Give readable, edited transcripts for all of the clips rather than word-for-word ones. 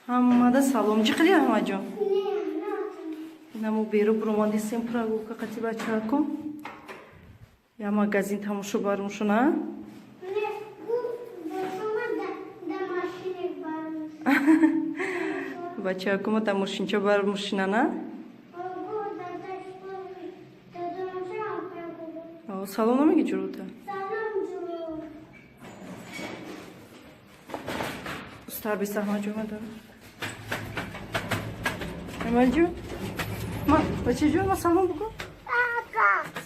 Ҳамада салом. Чӣ қадӣ, Аҳмадҷон? Инамо беру буромадисем прогулка қати бачаакум. Я магазин тамошо бармушуна. Бачаакума да мошинча бармушинана. Салом намеги ҷурута? Устар бис, Аҳмадҷон, мадам. Эмалҷон? Ма, бачаҷон, ма салом бикун.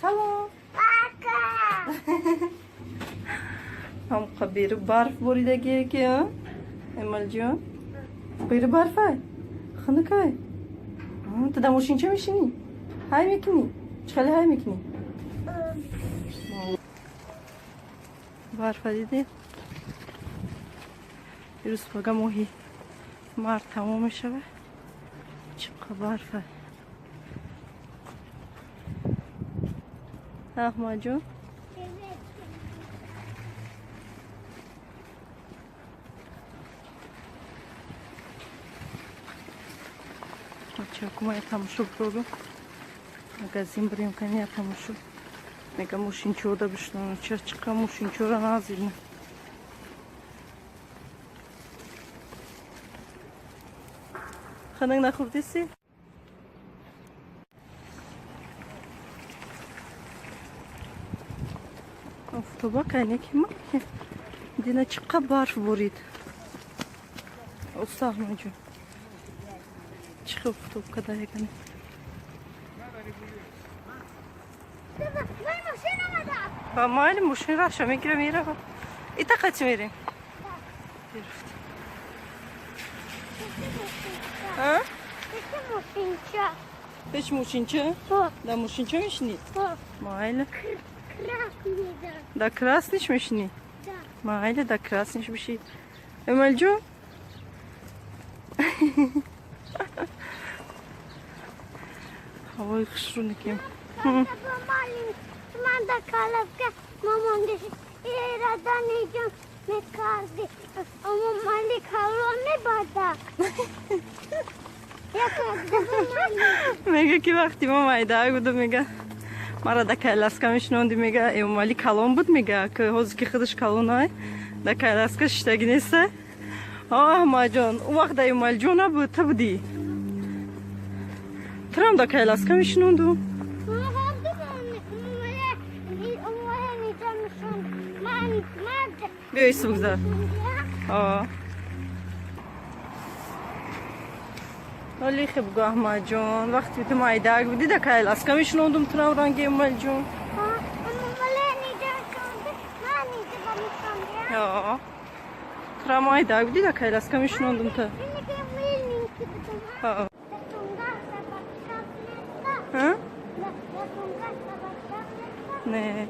Салом. Ҳамқа беру барф боридагие ки, а? Эмалҷон? Беру барфай? Хунукай? Ту дар мошинча мешинӣ? Ҳай мекунӣ? Чӣ хеле ҳай мекунӣ? Барфа дидӣ? Ирӯз пага моҳи март тамом мешавад. Чӣ қа барфа. Аҳмадҷон? Бачакума я тамошо бурору. Магазин бурем кани я тамошо. Мега мошинчода бишнам. Ча чиқа мошинчора назирна. Ханак нахӯрдиси? Офтоба кайне ки ма дина чӣ қа барф борид. Уста, Аҳмадҷон. Чӣ хел офтоб када ягане. Ба майли, мошин раша мегира, мерава. Ита қати мерем. Гирифт. А? Пеш мошинча? Да мошинча мешинӣ? Майли. Да красный ш мешинӣ? Майли, да красный ш биши. Эмалҷон? Ҳавои хушрӯ никем. Ман да коляска мамонги ираданиҷон мекарди. Эмомали калон мебада. Мега ки вақти мо майдаак буду, мега, мара да коляска мешинонди, мега, Эмомали калон буд, мега, ки ҳозир ки худаш калонай, да коляска шиштагӣ неста. Аҳмадҷон, он вақт да Эмомалиҷон набуд, ту будӣ. Турам да коляска мешинонду. Биё, ису бигзар. Оли хеб гу, Аҳмадҷон, вақте ту майдаак будӣ, да коляска мешинондум турам ранги Эмомалиҷон. Турам майдаак будӣ, да коляска мешинондум та. А? Не.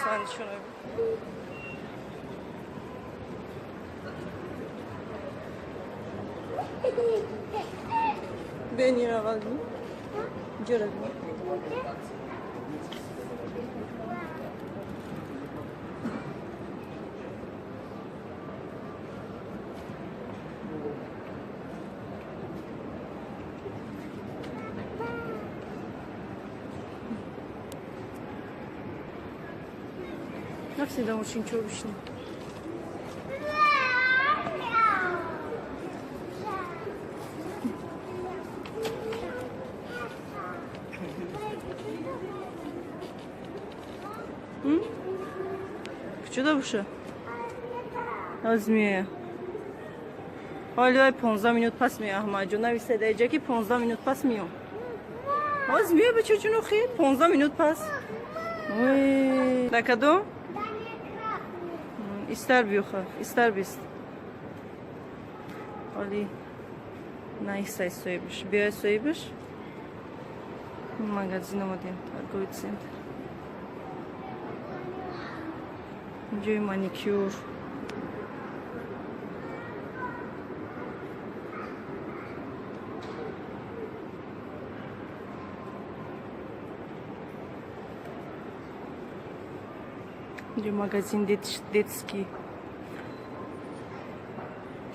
Санчуна. Бени равални. Ҷора бин. Навсегда очень чурочный. Кучуда буша? Аз мея. Ҳоли вай 15 минут пас мея, Аҳмадҷон. Нависед эҷа ки 15 минут пас меём. Ҳоз мея, бачаҷон, охи 15 минут пас. Ой, да кадом? Истар биёха, истар бист. Оли наистай соибиш. Биёй соибиш. Магазин омадем, торговый центр. Ҷои маникюр. Инҷо магазин детский,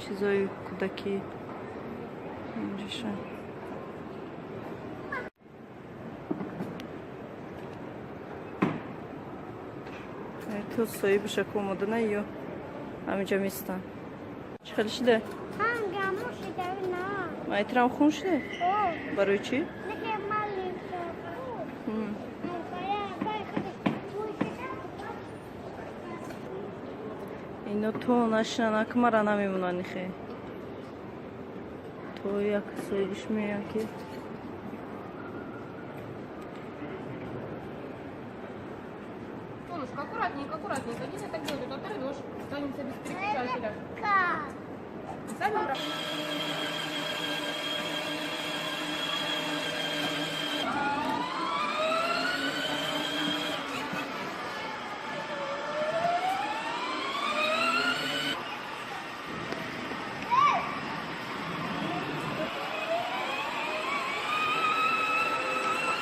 чизои кӯдакӣ инҷоша. То соҳибаша ку омода на ё ҳаминҷа мистанд. Чӣ хеле шида? Майтрам хун шида? Барои чӣ? Ино то нашинанак мара намемонанд хе. То як соҳибиш меоянд ки Солнышко, аккуратненько, аккуратненько. Не так делать, а то оторвешь, останется без переключателя. Сами.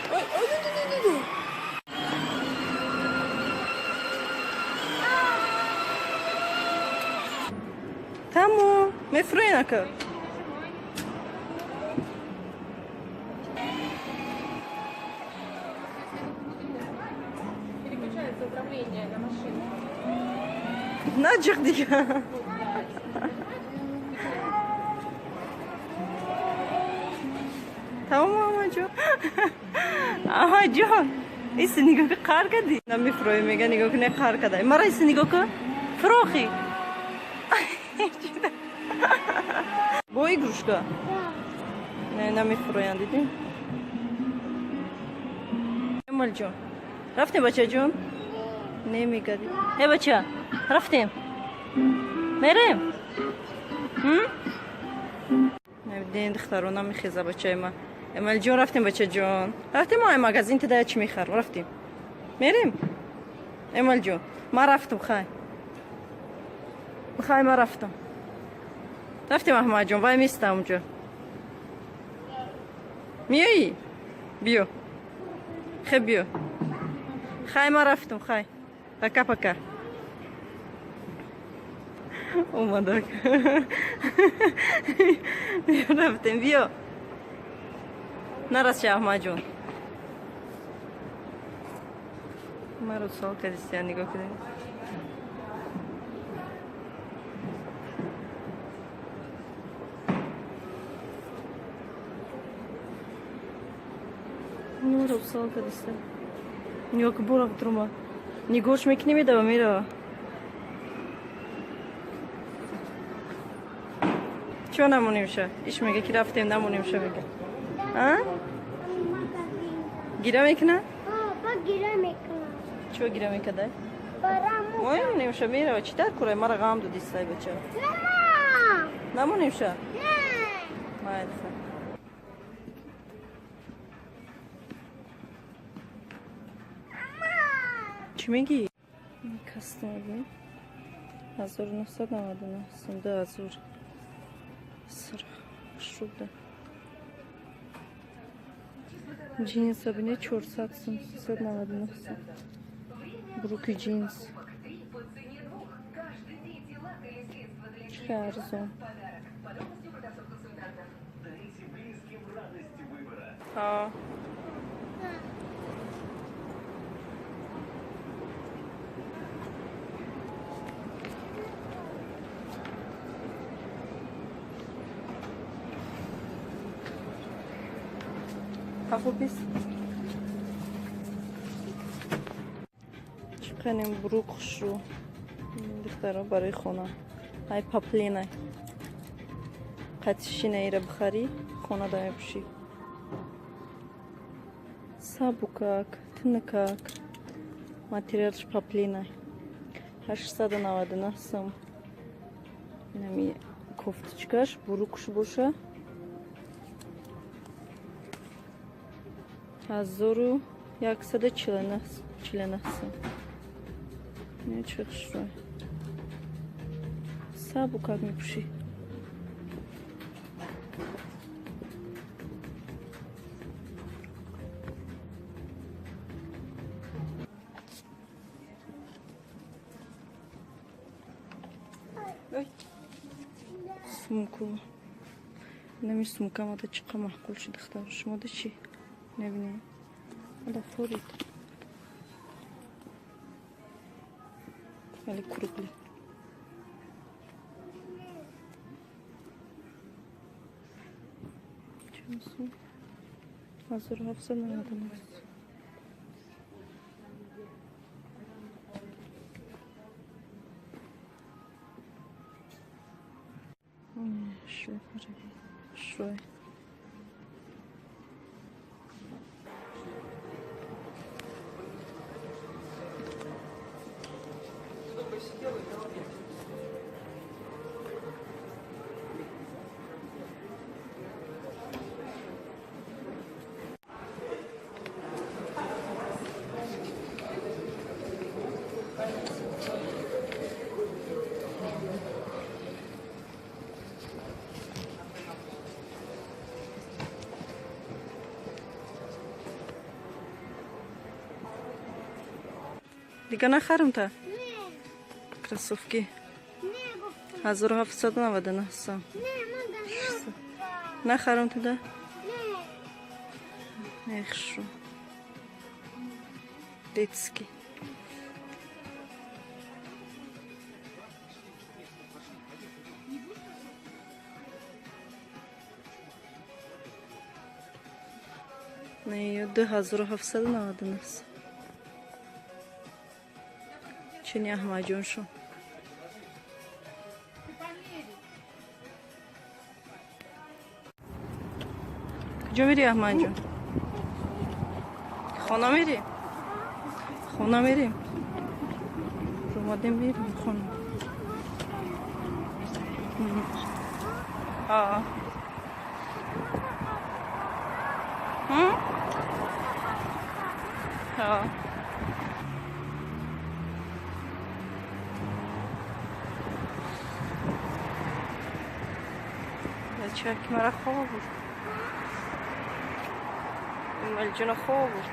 Ой, ой, ой, ой, ой. Тамом, мефурӯен ака. Переключается управление на машину. Наҷиқ дига. Тамом, Аҳмадҷон. Аҳмадҷон, иси нигоҳ ки қар кардӣ. Намефурӯем, мега нигоҳ ки не қар кардай. Мара иси нигоҳ ки фурохӣ. Бо игрушка? Не, намефурӯянд, дидӣ? Эмалҷон, рафтем, бачаҷон? Не мегадӣ. Э, бача, рафтем? Мерем? Ден духтаро намехеза бачаи ма. Эмалҷон, рафтем, бачаҷон. Рафтем мо магазин тида чӣ мехарам? Рафтем. Мерем? Эмалҷон, ман рафтам, хай. Хай, ман рафтам. Рафтем, Аҳмадҷон, вай мистам унҷо. Миёӣ? Биё. Хе, биё. Хай, ман рафтам, хай. Пока, пока. Омадак. Рафтем, биё. Нарасша, Аҳмадҷон. Маро суол кардистия, нигоҳ кунед. Маро суол кардиста. Нигоҳ ки бора дурума. Нигоҳш мекунӣ, медава, мерава. Чо намонимша? Иш мега ки рафтем, намонимша мега. А? Гира мекуна? Гира мекуна. Чо гира мекадай? Моемонимша, мерава. Чӣ дар курай? Мара ғам додӣ сай бача. Намонимша? Майли. Чӣ мегӣ? Кастом 1999 сум, 2000 сир шуда. Ҷинса бине 400 сум, 399 сум. Бруки ҷинс. Чӣ арзон. Ҳа. Ҳафу бист. Чӣ қанем брук хушрӯ. Духтаро барои хона. Ай паплина. Қатишина ира бихарӣ, хона да мепӯшӣ. Сабукак, тинакак. Материалш паплина. 899 сум. Инами кофточкаш, брукш боша. 1149 сум. Не, чӣ хушрӯй. Сабукак мепӯшӣ. Сумку. Нами сумка мада чиқа маъқул шуд, духтар. Шумода чӣ? Набинем. Мада форид. Вали кругли. Чанд сум? 1799. Шлепари. Шой. Дига нахарам та? Кроссовки. 1799 сом. Нахарам туда? Не. Эх, Детский. Не, 2799. Чини Аҳмадҷон шу. Куҷо мери, Аҳмадҷон? Хона мери? Хона мерим? Омадем, мерим хона. А. А. Бачаки мара хоб бурд. Малҷуна хоб бурд.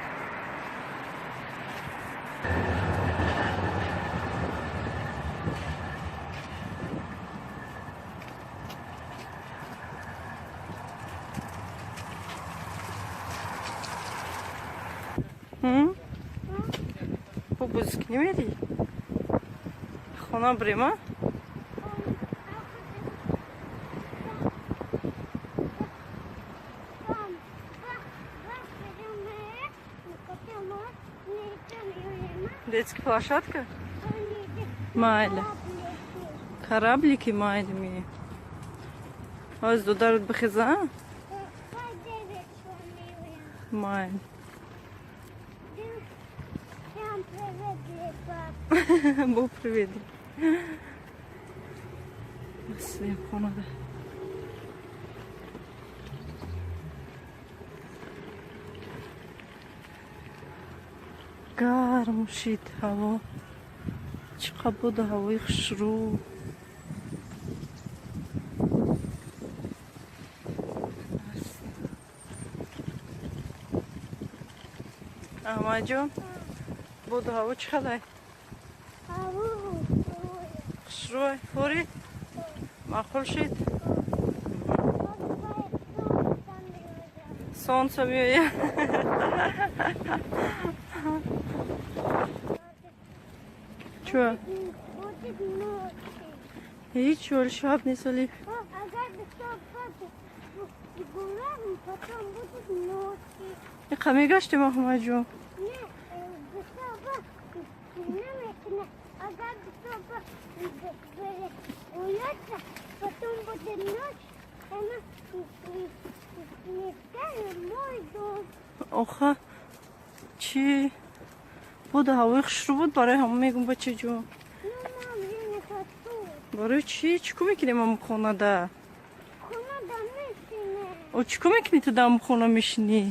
Бо бозикунӣ мери? Хона бирем, а? Детская площадка? Майли. Кораблики майли ми. Ось додарут бихиза? Майли. Бо привет. Басем хонада. Гарм шид ҳаво. Чӣ буд ҳавои хушрӯ. Аҳмадҷон, буду ҳаво чӣ қадар? Хушрӯй, форид? Маъқул шид? Солнце меояд. Чё? Ҳеҷ, ҳоли шаб нест, вале. Иқа мегаштем, Аҳмадҷон. Оха, чӣ? Буду ҳавои хушрӯ буд, барои ҳамон мегум, бачаҷон. Барои чӣ? Чӣ кор мекунем ам хонада? О, чӣ кор мекунӣ ту дар хона мешинӣ?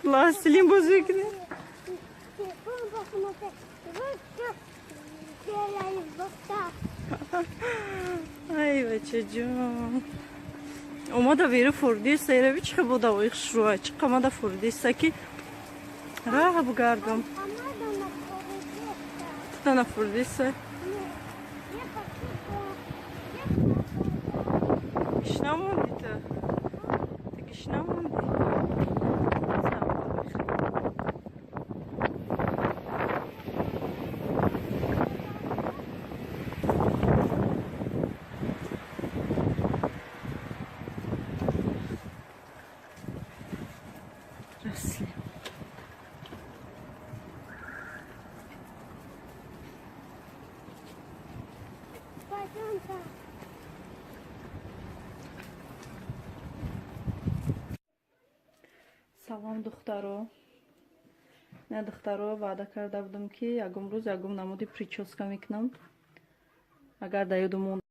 Пластилин бозӣ мекунӣ? Ай, бачаҷон. Омада вери фурдиса, ирави чӣ буд ҳавои хушрӯа, чӣ қамада фурдиса, ки Раҳ бугардам. Туда нафурдиса. Гишна монди ту. Ту гишна монди. Росли. Салом, духтаро. Не, духтаро, ваъда карда будам, ки ягон рӯз ягон намуди причёска мекунам, агар дар ёду монд.